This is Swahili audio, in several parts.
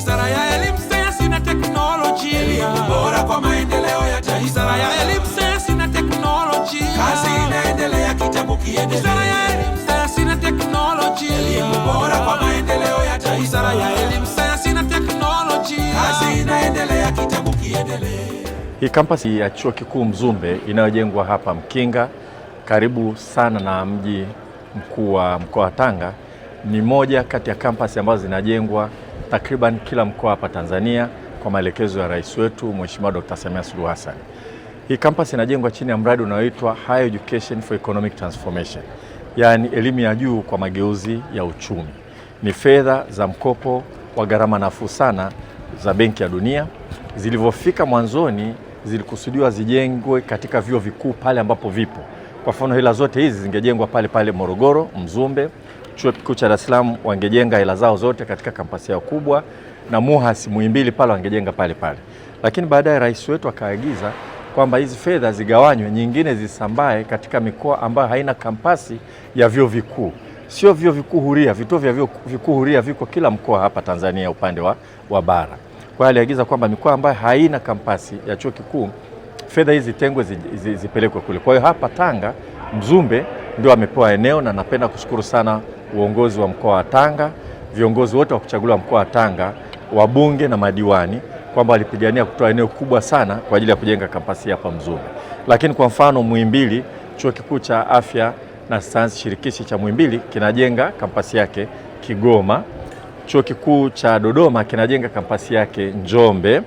Wizara ya Elimu, Sayansi na Teknolojia, Elimu bora kwa maendeleo ya taifa. Wizara ya Elimu, Sayansi na Teknolojia, Kazi inaendelea, kitabu kiendelee. Wizara ya Elimu, Sayansi na Teknolojia, Elimu bora kwa maendeleo ya taifa. Wizara ya Elimu, Sayansi na Teknolojia, Kazi inaendelea, kitabu kiendelee. Hii kampasi ya Chuo Kikuu Mzumbe inayojengwa hapa Mkinga karibu sana na mji mkuu wa mkoa wa Tanga ni moja kati ya kampasi ambazo zinajengwa takriban kila mkoa hapa Tanzania kwa maelekezo ya rais wetu Mheshimiwa Dr. Samia Suluhu Hassan. Hii kampasi inajengwa chini ya mradi unaoitwa Higher Education for Economic Transformation, yaani elimu ya juu kwa mageuzi ya uchumi. Ni fedha za mkopo wa gharama nafuu sana za Benki ya Dunia. Zilivyofika mwanzoni, zilikusudiwa zijengwe katika vyuo vikuu pale ambapo vipo. Kwa mfano, hela zote hizi zingejengwa pale pale Morogoro, Mzumbe, Chuo Kikuu cha Dar es Salaam wangejenga hela zao zote katika kampasi yao kubwa, na MUHAS Muhimbili pale wangejenga pale pale. Lakini baadaye rais wetu akaagiza kwamba hizi fedha zigawanywe, nyingine zisambae katika mikoa ambayo haina kampasi ya vyuo vikuu. Sio vyuo vikuu huria, vituo vya vyuo vikuu huria viko kila mkoa hapa Tanzania upande wa bara. Kwa hiyo aliagiza kwamba mikoa ambayo haina kampasi ya chuo kikuu fedha hizi zitengwe zipelekwe kule. Kwa hiyo hapa Tanga Mzumbe ndio amepewa eneo, na napenda kushukuru sana uongozi wa mkoa wa Tanga, viongozi wote wa kuchaguliwa mkoa wa Tanga, wabunge na madiwani, kwamba walipigania kutoa eneo kubwa sana kwa ajili ya kujenga kampasi hapa Mzumbe. Lakini kwa mfano Muhimbili, chuo kikuu cha afya na sayansi shirikishi cha Muhimbili kinajenga kampasi yake Kigoma. Chuo kikuu cha Dodoma kinajenga kampasi yake Njombe.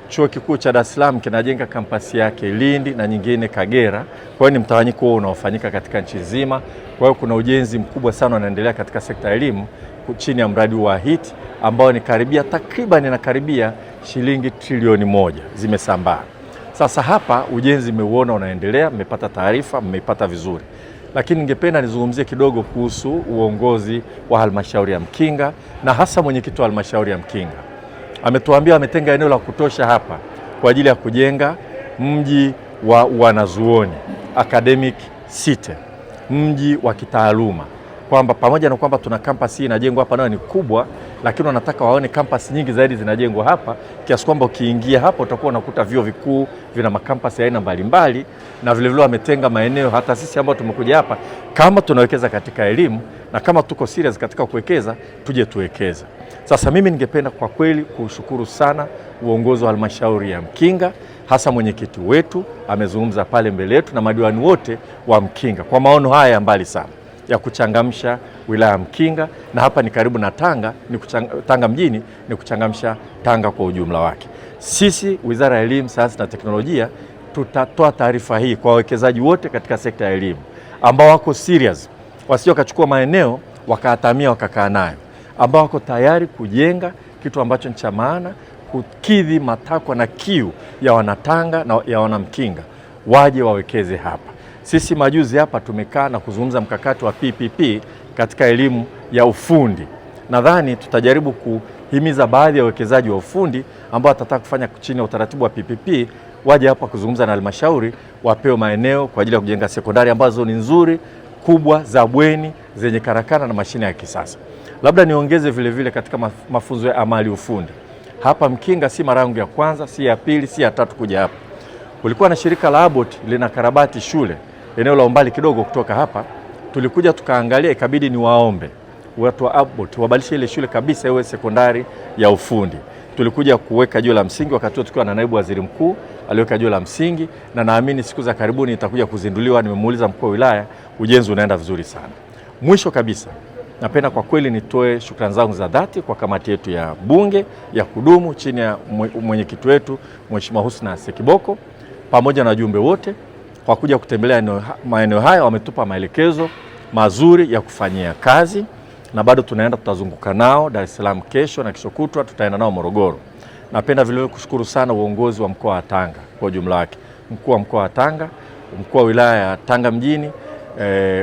Chuo kikuu cha Dar es Salaam kinajenga kampasi yake Lindi na nyingine Kagera. Kwa hiyo ni mtawanyiko huo unaofanyika katika nchi nzima. Kwa hiyo kuna ujenzi mkubwa sana unaendelea katika sekta ya elimu chini ya mradi wa HEET ambao ni karibia takriban inakaribia shilingi trilioni 1 zimesambaa. Sasa hapa ujenzi mmeuona unaendelea, mmepata taarifa, mmeipata vizuri, lakini ningependa nizungumzie kidogo kuhusu uongozi wa halmashauri ya Mkinga na hasa mwenyekiti wa halmashauri ya Mkinga. Ametuambia ametenga eneo la kutosha hapa kwa ajili ya kujenga mji wa wanazuoni, academic city, mji wa kitaaluma, kwamba pamoja na kwamba tuna campus hii inajengwa hapa nayo ni kubwa, lakini wanataka waone campus nyingi zaidi zinajengwa hapa, kiasi kwamba ukiingia hapa utakuwa unakuta vyuo vikuu vina makampasi ya aina mbalimbali, na vilevile wametenga maeneo hata sisi ambao tumekuja hapa, kama tunawekeza katika elimu na kama tuko serious katika kuwekeza, tuje tuwekeze. Sasa mimi ningependa kwa kweli kushukuru sana uongozi wa halmashauri ya Mkinga, hasa mwenyekiti wetu amezungumza pale mbele yetu na madiwani wote wa Mkinga kwa maono haya ya mbali sana ya kuchangamsha wilaya ya Mkinga, na hapa ni karibu na Tanga, ni Tanga mjini, ni kuchangamsha Tanga kwa ujumla wake. Sisi Wizara ya Elimu, Sayansi na Teknolojia tutatoa taarifa hii kwa wawekezaji wote katika sekta ya elimu ambao wako serious, wasio wakachukua maeneo wakayatamia wakakaa nayo, ambao wako tayari kujenga kitu ambacho ni cha maana, kukidhi matakwa na kiu ya Wanatanga na ya Wanamkinga, waje wawekeze hapa. Sisi majuzi hapa tumekaa na kuzungumza mkakati wa PPP katika elimu ya ufundi. Nadhani tutajaribu kuhimiza baadhi ya wawekezaji wa ufundi ambao watataka kufanya chini ya utaratibu wa PPP waje hapa kuzungumza na halmashauri, wapewe maeneo kwa ajili ya kujenga sekondari ambazo ni nzuri kubwa za bweni zenye karakana na mashine ya kisasa. Labda niongeze vile vile katika mafunzo ya amali ufundi hapa Mkinga, si mara yangu ya kwanza, si ya pili, si ya tatu kuja hapa. Kulikuwa na shirika la Abbott lina karabati shule eneo la umbali kidogo kutoka hapa. Tulikuja tukaangalia, ikabidi ni waombe watu wa Abbott wabadilishe ile shule kabisa iwe sekondari ya ufundi. Tulikuja kuweka jiwe la msingi wakati huo tukiwa na naibu waziri mkuu aliweka jiwe la msingi, na naamini siku za karibuni itakuja kuzinduliwa. Nimemuuliza mkuu wa wilaya, ujenzi unaenda vizuri sana. Mwisho kabisa, napenda kwa kweli nitoe shukrani zangu za dhati kwa kamati yetu ya bunge ya kudumu chini ya mwenyekiti wetu Mheshimiwa Husna Sekiboko pamoja na wajumbe wote kwa kuja kutembelea maeneo haya. Wametupa maelekezo mazuri ya kufanyia kazi, na bado tunaenda, tutazunguka nao Dar es Salaam kesho na kesho kutwa tutaenda nao Morogoro. Napenda vile vile kushukuru sana uongozi wa mkoa wa Tanga kwa ujumla wake, mkuu wa mkoa wa Tanga, mkuu wa wilaya ya Tanga mjini,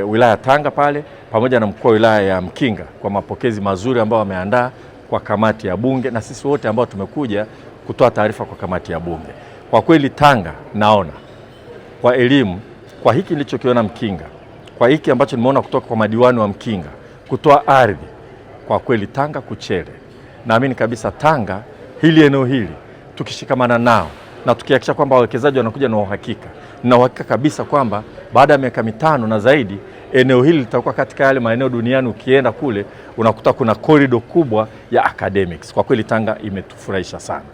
wilaya ya Tanga pale, pamoja na mkuu wa wilaya ya Mkinga kwa mapokezi mazuri ambayo wameandaa kwa kamati ya bunge na sisi wote ambao tumekuja kutoa taarifa kwa kamati ya bunge. Kwa kweli Tanga naona kwa elimu, kwa hiki nilichokiona Mkinga, kwa hiki ambacho nimeona kutoka kwa madiwani wa Mkinga kutoa ardhi, kwa kweli Tanga kuchele. Naamini kabisa Tanga hili eneo hili tukishikamana nao na tukihakikisha kwamba wawekezaji wanakuja na uhakika, na uhakika kabisa kwamba baada ya miaka 5 na zaidi eneo hili litakuwa katika yale maeneo duniani, ukienda kule unakuta kuna korido kubwa ya academics. Kwa kweli Tanga imetufurahisha sana.